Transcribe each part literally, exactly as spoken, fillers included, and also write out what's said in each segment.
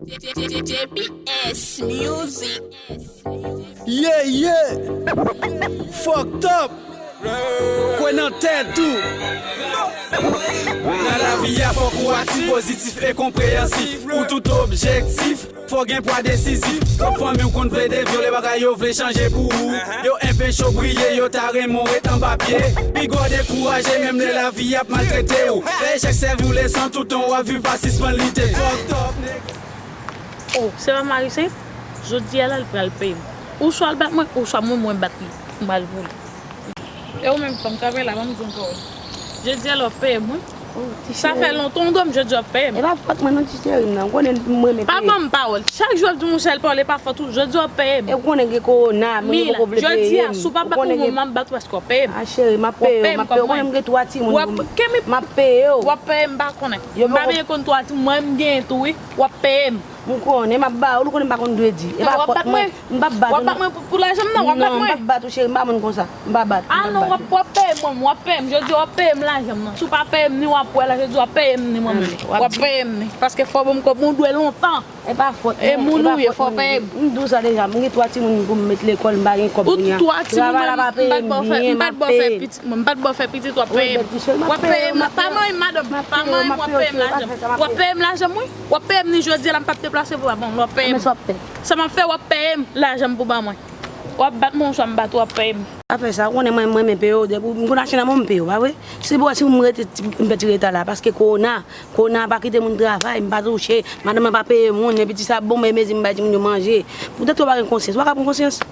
J P S Music. Yeah, yeah. Fucked up. Kwè nan tèt ou. Nan lavi a fòk ou aktif, pozitif e konpreyansif. Pou tout objektif, fò gen pwa desizif. Twòp fanmi w konn plede vyole bagay yo vle chanje pou ou. Yo enpeche w briye, yo ta renmen w ret anba pye. Piga w dekouraje menm lè lavi ap maltrete w. Fè echèk sèvi w leson, toutan w ap viv pa sispann lite. Fucked up, nigga. Oh, se pa Marise? Jodi a la, l pral peye m. Ou swa l bat mwen, ou swa mwen, mwen bat li. M pral pou li. E ou menm, fanm, kanpe la, ban m di yon pawòl. Jodi a la, w ap peye m, wi. Oh, ti cheri. Sa fè lontan w dwe m, jodi a w ap peye m. E pa fòt mwen non, ti cheri m nan. Ou konnen m renmen peye. Pa ban m pawòl. Chak jou w ap di yon chèl pawòl, e pa fòt ou, jodi a w ap peye m. E ou konnen gen kowona, moun yo poko vle peye m. Jodi a, si w pa bat mwen, m ap bat ou paske w ap peye m. A cheri, m ap peye w, m ap peye w. Ou konnen m gen twa timoun pou m. M ap peye w. W ap peye m, m pa konnen. M pa byen konn twa timoun, mwen m genyen tou, wi. W ap peye m. M konnen m ap ba ou, ou konnen m pa konn dwe di. E pa fòt mwen. M p ap bat ou non. W ap bat mwen pou, pou lajan m nan, w ap bat mwen. Non, m p ap bat ou cheri, m pa moun konsa. M pa bat, m p ap bat ou. Ah non, w ap, w ap peye m, mwen, w ap peye m. Jodi a w ap peye m lajan m nan. Si w pa peye m ni, w ap wè la, jodi a w ap peye m ni mwen menm. W ap peye m ni. Paske fò w ban m kòb mwen, ou dwe lontan. E pa fòt mwen. E moun ou ye, fò w peye m. M di w sa deja, m gen twa timoun pou m met lekòl, m pa gen kòb kounye a. Ou twa timoun, mwen, m pa t ba w fè, m pa t ba w fè pitit, mwen, m pa t ba w fè pitit, w ap peye m. W ap peye m, pa manyen m, madanm, pa manyen m, w ap peye m lajan m. W ap peye m lajan m, wi. W ap peye m ni jodi a la, m p ap deplase pou w pa ban m, w ap peye m. Sa m ap fè, w ap peye m lajan m pou ba mwen. W ap bat mwen, oswa m bat ou, w ap peye m. Afè sa, ou konnen mwen, mwen renmen peye w, depi m konn achte nan men w, m peye w, pa vre? Si pou wè si m rete, m fè ti reta la, paske kowona, kowona pa kite moun travay, m pa touche, madanm mwen pa peye moun, epi ti sa bon, mwen mezi m bay timoun yo manje. Poutèt ou pa gen konsyans, ou pa ka pran konsyans.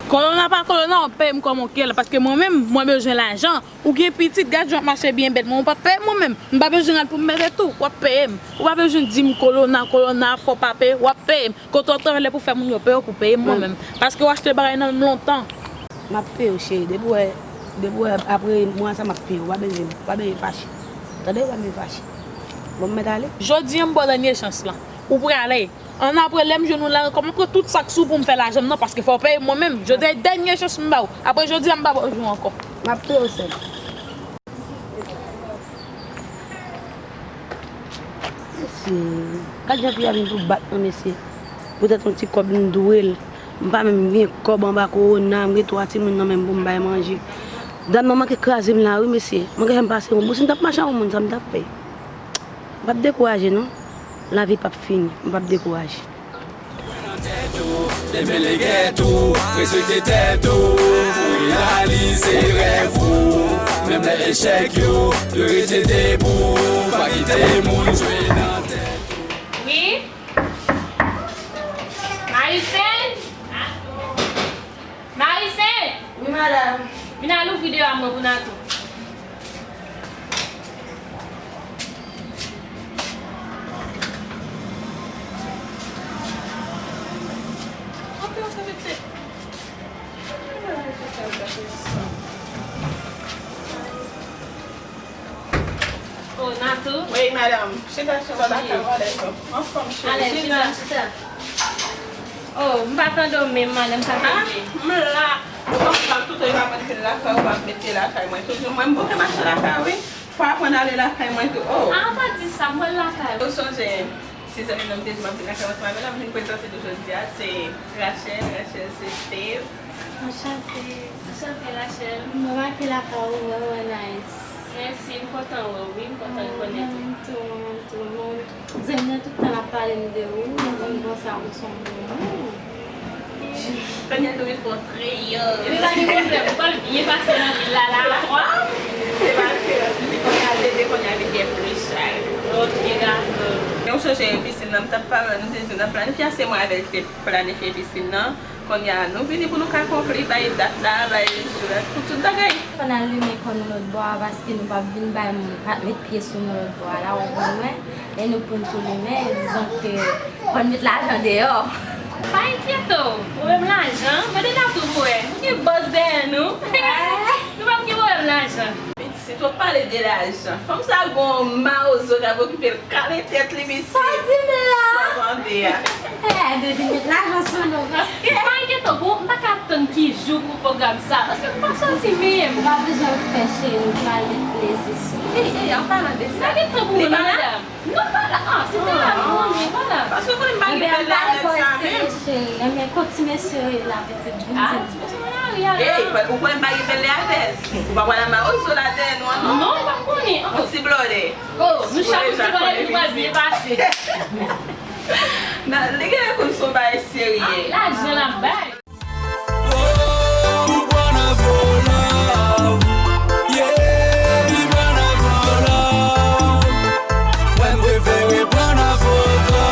Kowona pa kowona, w ap peye m kòman w ye la, paske mwen menm, mwen bezwen lajan. Ou gen pitit, gad jan w ap mache byen bèt, mwen ou p ap peye m mwen menm. M pa bezwen al pou m mete tou, w ap peye m. Ou pa bezwen di m kowona, kowona, fò w pa peye, w ap peye m. Kote w ap travay lè pou fè moun yo peye w pou peye m mwen menm. Paske w achte bagay nan men m lontan. M ap peye w cheri, depi w wè, depi w wè apre mwa sa m ap peye w, w pa bezwen, w pa bezwen fache. Tande, w pa bezwen fache. Bon, m mèt ale. Jodi a m ba w dènye chans lan. Ou prale. Annapre, lè m jwenn ou la, kòman pran tout sa k sou pou m fè lajan m nan, paske fò w peye m mwen menm. Jodi a dènye chans m ba w. Apre jodi a m pa ba w jou ankò. M ap peye w sèl. Mesye, gad jan fi a vin pou bat mwen, mesye. Poutèt yon ti kòb m dwe l. M pa menm gen kòb anba kowona, m gen twa timoun nan men m pou m bay manje. Dam nan manke kraze m la wi, mesye. Manke fè m pase yon bous, m t ap mache ak yon moun, sa m t ap fè? M p ap dekouraje non. Lavi p ap fini. M p ap dekouraje. Demele gèt ou, respekte tèt ou, pou reyalize rèv ou. Menm lè echèk yo, yo rete debou, pa kite moun jwe nan tèt ou. Wi? Marise? Marise! Wi, madanm. Vin al ouvri deyò a mwen pou Natou. Oh, Natou. Wi, madanm. Chita sou bò lakay ou, alèz. Anfòm, cheri. Alèz, chita, chita. Oh, m pa tande w menm, madanm, sa fè byen. Ah, m la. Ou konprann tout, ou pa konn fè lakay ou, pa mete lakay mwen. Toujou, mwen, m bouke mache lakay, wi. Fò aprann ale lakay mwen tou. Oh. Ah, pa di sa, m pral lakay ou. Ou sonje, ti zanmi nou m te di m ap vin lakay mwen, se pa vre, m vin prezante nou jodi a, se Rachel, Rachel se Steve. Anchante. Anchante, Rachel. Mwen make lakay ou, vrèman nice. Mèsi, m kontan wè w, wi, m kontan rekonèt ou. Mwen menm tou, mwen menm tou. Zanmi nan tout tan l ap pale m de ou, mwen konn konsa ou se yon bon moun. Kounye a tou vin fè w triyòl. Epi pa gen pwoblèm, ou pral byen pase nan vil la, la. Se pa diferans, li di kounye a, dede kounye a vin gen plis chay. Ok, dakò. Men ou sonje pisin nan, m t ap pale, nou te di n ap planifye, se mwen avè l ki te planifye pisin nan. Kounye a, nou vini pou nou ka konkli bay dat la, bay jou la, pou tout bagay. Fò n al limen kò nou lòt bò a, paske nou p ap vin bay moun pa met pye sou nou lòt bò a la, ou konprann mwen? E nou pou n tou limen, dizon ke fò n met lajan deyò. Pa enkyete w, pwoblèm lajan, gade Natou pou wè, nou gen bòs dèyè nou. Nou p ap gen pwoblèm lajan. Pitit, w ap pale de lajan. Fanm sa gon mawozo k ap okipe l kale tèt li, pitit. Sa w di m la? Sa w tande a? Eh, baby, met lajan sou nou. M pa gentan bon, m pa ka tann ki jou pou pwogram sa, paske m pa soti menm. Ou pa bezwen pè, cheri, m pral met plezi sou ou. Ey, ey, an palan de sa. M pa gentan pou mwen, madanm. Non, pa la. Ah, se te la, non, men pa la. Paske w konnen m pa gen bèl ladèt sa menm. Cheri, enben, kot ti mesye yo ye la, pitit? Vin di m. Ah, ti mesye nan lari a la. Ey, ou konnen m pa gen bèl ladèt. Ou pa pral a Mawozo ladèt, non, non? Non, m pa konnen. Yon ti blòdè. Oh, nou chak yon ti blòdè, nou pral byen pase. Nan, li genlè konn se yon bagay serye. Ah, lajan l ap bay. Li pran nan volò. Yeah, li pran nan volò. Mwen m prefere pran nan volò.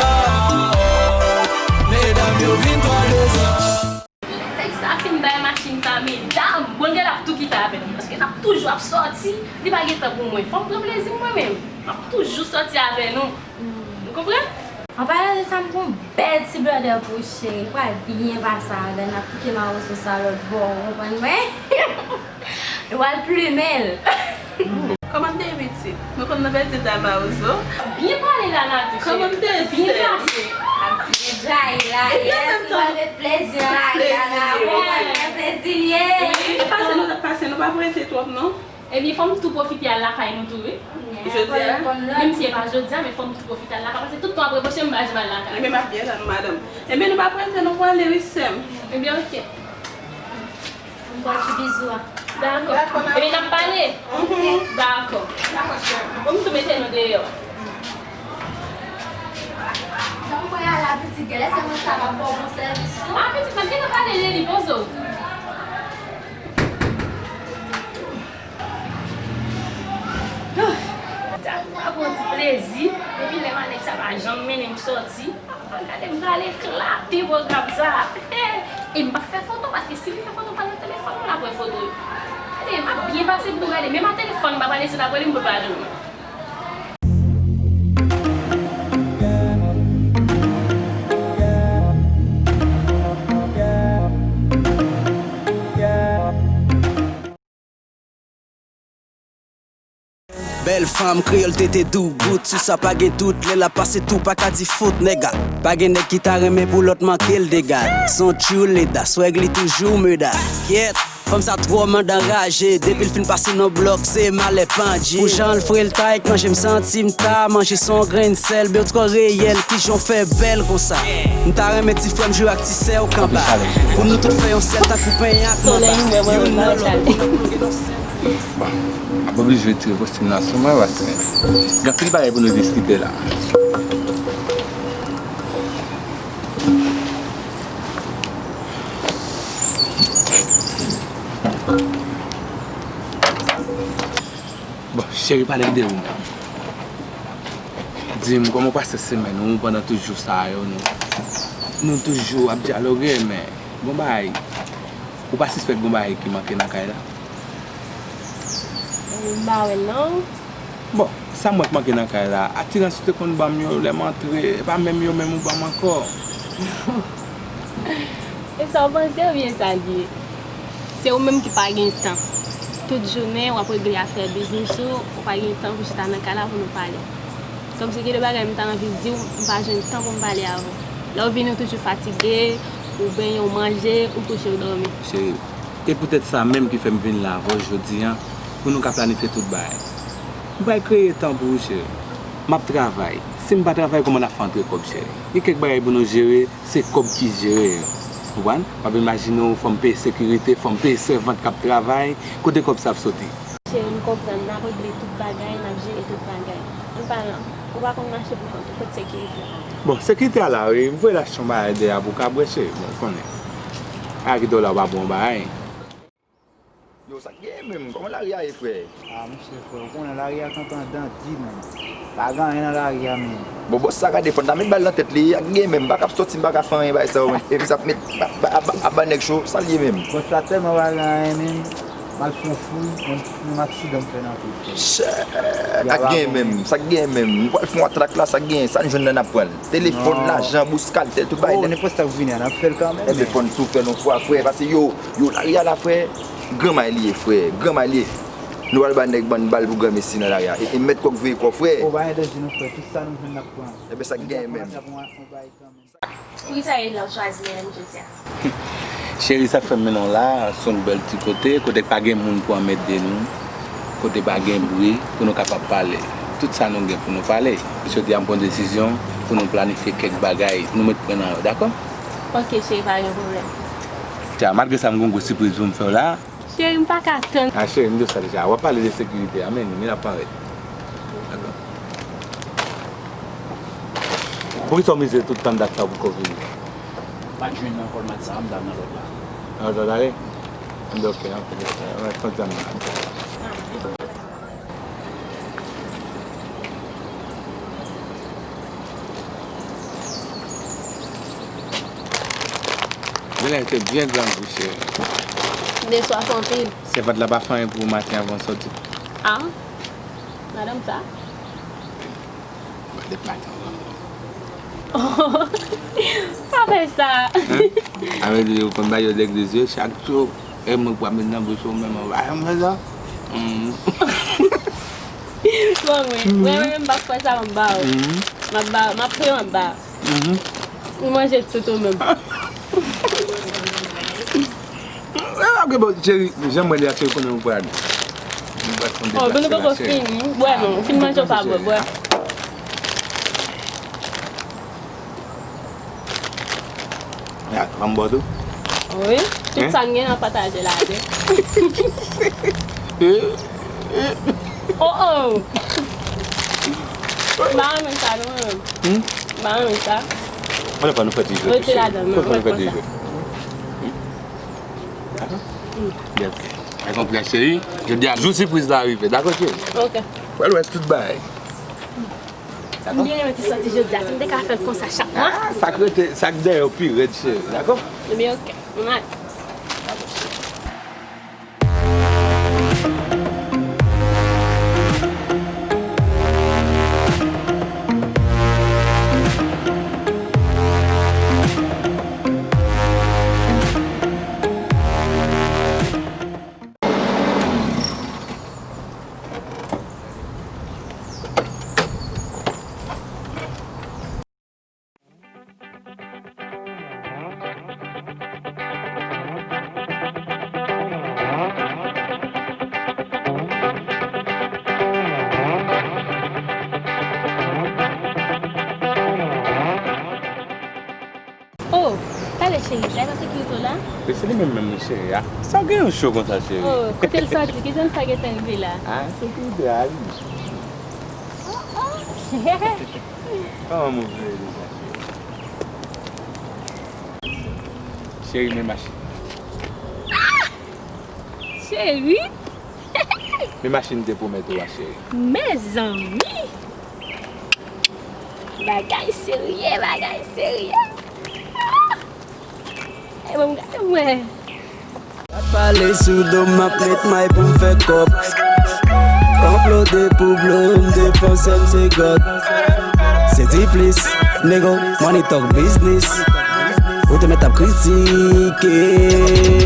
Medam yo vin twò dezòd. Lè nèg sa fin bay machin sa, medam, bon, gen l ap tou kite avè nou, paske n ap toujou ap sòti, li pa gen tan pou mwen. Fò m pran plezi m mwen menm. M ap toujou sòti avè nou. Nou konprann? An palan de sa, m gon bèl ti blòdè pou ou, cheri. Li pral byen pase avè l. N ap kite Mawozo sa lòt bò, ou konprann mwen? Li pral plimen l. Kòman n te ye, pitit? Nou konn nan bèl ti ta Mawozo. Byen pale la, Natou, cheri. Kòman n te ye, sè m? Byen pase. Ap byen jayi la, yes, li pral met plezi nan lari a la, ou konprann, plezi l ye. Wi, pase nou t ap pase, nou pa prese twòp, non. Ebyen, fò m tou pwofite al lakay nou tou, wi. Jodi a? Menm si e pa jodi a, men fò m tou pwofite al lakay, paske tout tan w ap reboche m, m pa janm al lakay. Ebyen, m ap byen tann ou, madanm. Ebyen, nou pa prese, nou prale, wi, sè m. Ebyen, oke. M ba w ti bizou a. Dakò. Dakò, ebyen, n ap pale? Mhm. Dakò. Dakò, cheri. Bon, m tou mete nou deyò. Jan m wè a la, pitit, genlè se mwen sa m ap ba w bon sèvis, non? Ah, pitit, m ap gentan pale de li, poze w. Dam nan pran ti plezi. Depi lè manèg sa pa janm mennen m sòti. Ah, gade, m pral eklate pwogram sa. E m p ap fè foto, paske si m fè foto, m pral nan telefòn mwen, l ap wè foto yo. Gade, m ap byen pase pou nou gade. Menm a telefòn, m pa pale sou l ap rele m pou l pa jwenn mwen. Bèl fanm kreyòl tete doubout, sou sa pa gen dout, lè l ap pase tou pa ka di fout, nèg a. Pa gen nèg ki ta renmen pou lòt manke l dega. Son true leda, swag li toujou meda. Kyèt, fanm sa twò manda anraje, depi l fin pase nan blòk, se malè pandje. Pou jan l fre l tay, k manje m santi m ta manje, se yon grenn sèl, bèl twò reyèl, kijan w fè bèl konsa. M ta renmen ti frè m jwe ak ti sè w kanba. Pou nou tout fè yon sèl tankou pen ak manba. Youn nan lòt. Bon, m ap oblije retire kostim nan sou mwen, paske gen anpil bagay pou nou diskite la. Bon, cheri, pale m de ou menm. Di m, kòman w pase semèn ou pandan tout jou sa yo, nou, nou toujou ap dyaloge, men gon bagay, ou pa sispèk gon bagay ki manke nan kay la? M pa wè l non. Bon, sa m wè k manke nan kay la, atirans ou te konn ban m yo lè m antre, e pa menm yo menm ou ban m ankò. E sa w panse oubyen sa l ye? Se ou menm ki pa gen tan. Tout jounen w ap regle afè biznis ou, ou pa gen tan pou chita nan kay la pou nou pale. Kòmsi gen de bagay m ta anvi di w, m pa jwenn tan pou m pale avè w. Lè w vini, w toujou fatige, ou benyen, w manje, ou kouche, w dòmi. Cheri, e poutèt sa menm ki fè m vin la avè w jodi a, pou nou ka planifye tout bagay. M pral kreye tan pou ou, cheri. M ap travay. Si m pa travay, kòman n ap fè antre kòb, cheri? Gen kèk bagay pou nou jere, se kòb ki jere yo. Konprann? W ap imajine w, fò m peye sekirite, fò m peye sèvant k ap travay, kote kòb sa ap soti? Cheri, m konprann, n ap regle tout bagay, n ap jere tout bagay. An palan, ou pa konn mache pou kont ou, kot sekirite a? Bon, sekirite a la, wi, m voye l achte yon bagay deyò pou w ka bwè, cheri, bon, ou konnen. A kite w la, w pa bwè yon bagay. Yo, sa k genyen menm? Kòman lari a ye, frè? Ah, monchè, frè, ou konnen lari a kanpe an dan di, menm. Pa gen anyen nan lari a, menm. Bon, bòs sa gade fò n ta met bal nan tèt li, sa k genyen menm? M pa ka ap sòti, m pa ka fè anyen, bagay sa yo, menm. Epi sa ap met, ap, ap, ap, ap ba nèg cho, sa l ye menm? Bòs la tèlman pa gen anyen, menm. M al fè yon fouy, yon, yon aksidan m fè nan kou, frè. Chè, sa k genyen menm? Sa k genyen menm? M pral fè yon atrak la, sa k genyen? Sa n jwenn nan n ap pran l. Telefòn, lajan, bous, kaltèl, tout bagay nèt. Oh, nenpòt sa k vini a, n ap fè l kanmenm. Enben, fò n tou fè l yon fwa, frè, paske yo, yo, lari a la, frè, granmay li ye, frè, granmay li ye. Nou al ba nèg bann bal pou granmesi nan lari a. E, e mèt kòk veye kò, frè. O, pa gen danje non, frè. Tout sa nou jwenn n ap pran. Ebyen, sa k genyen menm. N ap pran yon bagay kanmenm. Poukisa Edla w chwazi Meyèn jodi a? Cheri, sa k fè m mennen w la, se yon bèl ti kote, kote k pa gen moun pou anmède nou, kote pa gen bri, pou nou kapab pale. Tout sa nou gen pou nou pale. Jodi a, m pran desizyon pou nou planifye kèk bagay, pou nou met pwen nan yo, dakò? Ok, cheri, pa gen pwoblèm. Tya, malgre sa, m gen yon gwo sipriz pou m fè w la. Cheri, m pa ka tann. A, cheri, m di w sa deja. W ap pale de sekirite a, men, men n ap parèt. Dakò. Poukisa w mize tout tan dat sa w poko vini? M pa t jwenn nan Colmart sa, m t al nan lòt la. Nan lòt la, wi? M di ok, ok, ok. Mwen kontan nan. Jelen te byen grangou, cheri. M te swaf anpil. Sèvant la pa fè anyen pou ou maten avan w soti? Ah, madanm sa? Mwen te maten avan. Pa fè sa. Hein? Avè di yo konn ba yo legliz yo chak jou. E mwen pral met nan bouch ou menm, ou pa janm fè sa? Mm. Bon, mwen, mwen, mwen, m p ap fè sa, m ap ba w. Mm. M ap ba, m ap pran, m ap ba. Mhm. Ou manje tout ou menm. E, ok, bon, cheri, jan mwen li a, cheri, konnen ou pral. Nou pral fè yon deplasman la, cheri. Oh, nou poko fini. Bwè non, ou fin manje ou pa bwè, bwè. Ya, ban m bò tou. Wi, tout sa n gen an pataje la, de. Oh, oh. M pa renmen sa, non, mwen menm. Hmm? M pa renmen sa. Ann, ann, nou fè ti jwe, cheri. Rete ladan, non, mwen pran sa. Yes. Mezon prè, cheri. Jodi a, jou sipriz la rive. Dakò, cheri? Ok. Pral wè tout bagay. Dakò? M byen renmen ti sòti jodi a. Si m te ka fè l konsa chak mwa. Ah, sa k rete, sa k dèyè yo pi rèd, cheri. Dakò? Ebyen, ok. Mwen ale. Oh, talè cheri, sa e pa sekirite w la? Men se li menm menm wi cheri a. Sa w gen yon cho konsa cheri? Oh, kote l sòti? Kijan sa gentan rive la? Ah, sekirite a wi. Oh, oh. Kòman move deja cheri? Cheri, men machin. Ah! Cheri! Men machin m te pwomèt ou a, cheri. Mezanmi! Bagay serye, bagay serye. Ah! E bon, gade mwen. Pale sou do m, m ap met may pou m fè kòb. Konplo de pou blo, m defanse m se God. Se di plis, nego, money talk business. Ou te mèt ap kritike.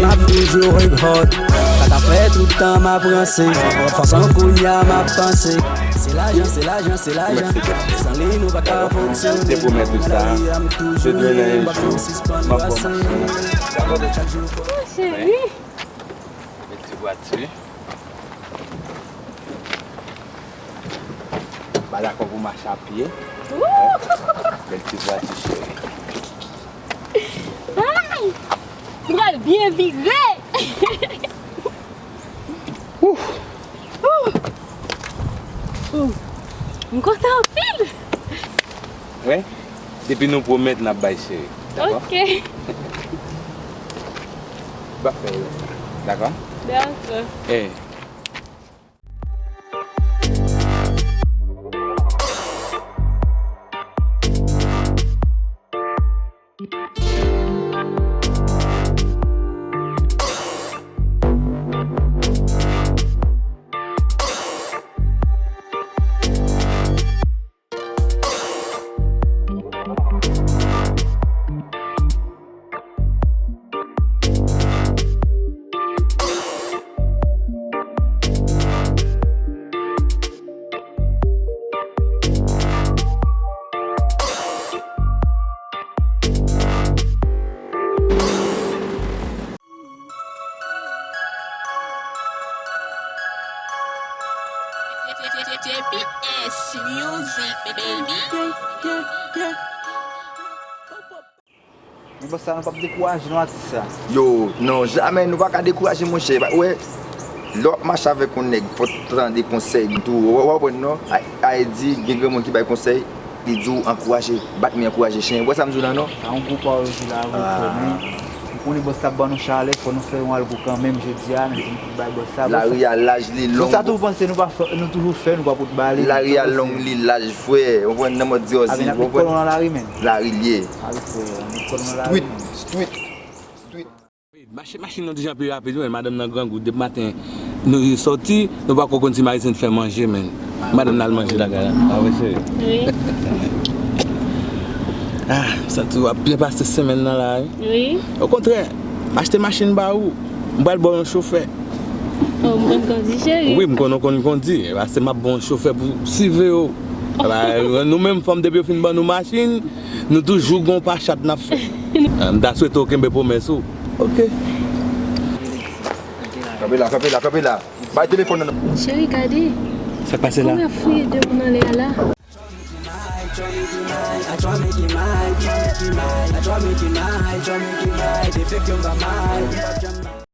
M ap toujou work hard. Sa ka fè tout tan m ap ranse. Fason kounye a m ap panse. Se lajan, se lajan, se lajan. San li nou pa ka fonksyone. Te pwomèt ou sa. Se dwe nan yon jou. M ap ba w machin nan. Dakò, bebe? Oh, cheri. Bèl ti vwati. Pa dakò pou mache a pye. Wouh! Bèl ti vwati, cheri. Ay! M pral byen vire! Wouh! Wouh! Wouh! M kontan anpil! Wi. Depi nou pwomèt, n ap bay, cheri. Dakò? Ok. M ap fè yo. Dakò? Dakò. Eh. Best music, baby. Men bòs sa, nou p ap dekouraje non atis sa. Yo, non, jamè nou pa ka dekouraje monchè. Ou wè, lè w ap mache avèk yon nèg, fò w tande konsèy li tou. Ou konprann non? Ayiti, gen granmoun ki bay konsèy, li di w ankouraje, bat men ankouraje chen. Ou wè sa m di w la non? Sa yon gwo pawòl ou di la, wi, frè m, wi. Ou konnen bòs la ap ban nou chalè, fò nou fè yon algo kanmenm jodi a, nou vin pou bay bòs la. Bòs Lari a laj li Bòs long. Sa tou panse nou pa fè, nou toujou fè, nou pa pot bale. Lari a long, li laj, frè. Ou konprann nan mòd di Abi n ap met kòlon nan lari, men. Lari l ye. Abi frè, n ap met kòlon nan lari. Street, street, street. Mache machin nan deja pi rapid wi, madanm nan grangou depi maten nou sòti, nou pako konn si Marizèn fè manje men. Madanm nan al manje lakay la. Ah wi cheri. Wi. Ah, sa tou ap byen pase semèn nan la wi. Wi. Okontrè, achte machin ba ou, m pral ba w yon chofè. Oh, m konn kondi cheri. Wi, m konn ou konn kondi. Pase m ap ba w yon chofè pou siveye w. Aba, nou menm fanm depi yo fin ban nou machin, nou toujou gon pa chat n ap fè. Ah, m ta swete w kenbe pwomès ou. Ok. Kanpe la, kanpe la, kanpe la. Bay telefòn nan. Cheri, gade. Sa k pase la? Kòman y ap fouye de moun anlè a la? I try make it mine, I try make it mine, try make it mine, I try make it mine, try make it mine. They fake them by mine.